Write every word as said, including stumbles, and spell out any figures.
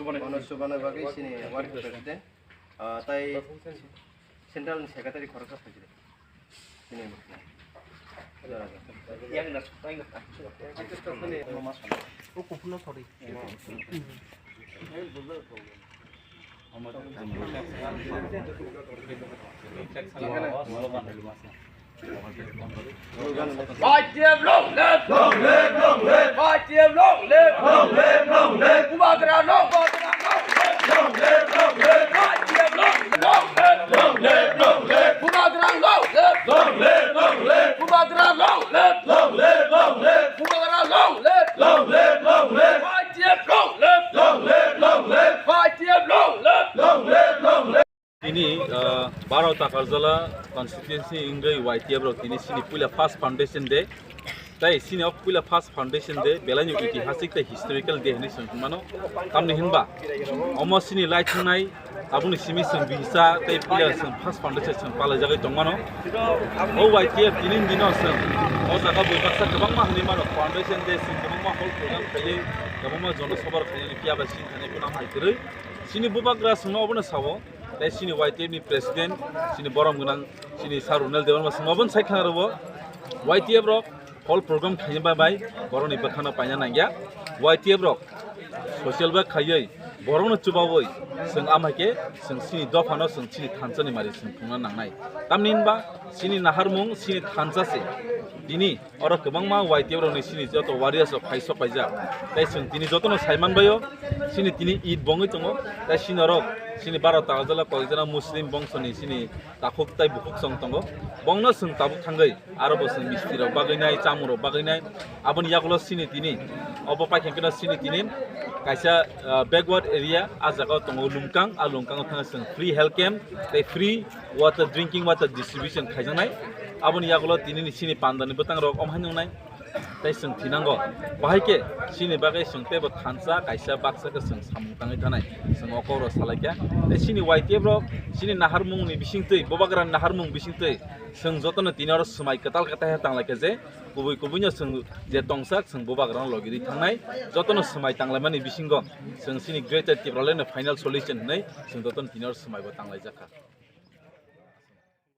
Ono chubana bagwi chini working president, ah, tai central ni secretary khoroksa phai jire. Chini. O kuphurno sori. Y T F long live! Long live, long live! Y T F long live! Long live, long live! Bubagra long, Bubagra long! Long live, long live! Y T F long live! Long live, long live! Bubagra long live! Long live, long live! Bubagra long live! Long live, long live! Bubagra long live! Long live, long live! Y T F long live! Long live, long live! Y T F long live! Long live, long live! Tini, ah, baro Takarjala constituency wngwi Y T F rok tini chini puila first foundation day. Tai chini o puila first foundation day belai no itihasik tei historical day hinwi chwng mano. Tamni hinba omo chini lai thangnai aboni simi chwng bisa tei puila chwng first foundation chwng palaijagwi tongmano. O Y T F tini dino chwng o jaga bui baksa kwbangma hinwi mano foundation day chwng kwbangma hall program khaiwi kwbangma jono sobar khainani phiya bai sini thani kunam hai kwrwi. Chini bubagra chwngno obono sao. Tei chini Y T F ni president, chini borom gwnang, chini Sir Runel Debbarma chwng obono sai khna rwo. Y T F rok hall program khaina bai bai borokni bwkhano paina nangya. Y T F rok social work khaiwi borokno chubawi chwng amhaike chwng chini dophano chwng chini thansa ni mari chwng thungna nangnai. Tamni hinba chini naharmung chini thansa se. Tini oro kwbangma Y T F rokni chini joto warriors rok phai sok paijak. Tei chwng tini jotono sai manbaio, chini tini Eid bongwi tongo. Tei chini orok chini baro Takarjala koijana Muslim bongsoni chini takhuk tei bukhuk chwng tongo. Bongno chwng tabuk thangwi aro bo chwng misti rok bagwi nai, chamung rok bagwi nai. Aboni yagulo chini tini obo paikhe keno chini tini kaisa, ah, backward area, ah jagao tongo Lumkang, ah Lumkango thangwi chwng free health camp tei free water, drinking water distribution khaijaknai. Aboni yagulo tinini chini pandani bwtang rok omo hai nungnai. Tei chwng thinango. Bahai khe chini bagwi chwng teibo thansa kaisa baksa khe chwng samung tangwi thanai. Chwng o kok rok salaikha. Tei chini Y T F rok chini naharmung ni bisingtwi, bubagra ni naharmung bisingtwi chwng jotono tini oro swmai kwtal kwtal khe tanglaikha je kubui kubui no chwng je tongsak chwng bubagra no logi rwi thangnai. Jotono swmai tanglaimani bisingo chwng chini Greater Tipraland no final solution hinwi chwng jotono tini oro swmai bo tanglaijak kha.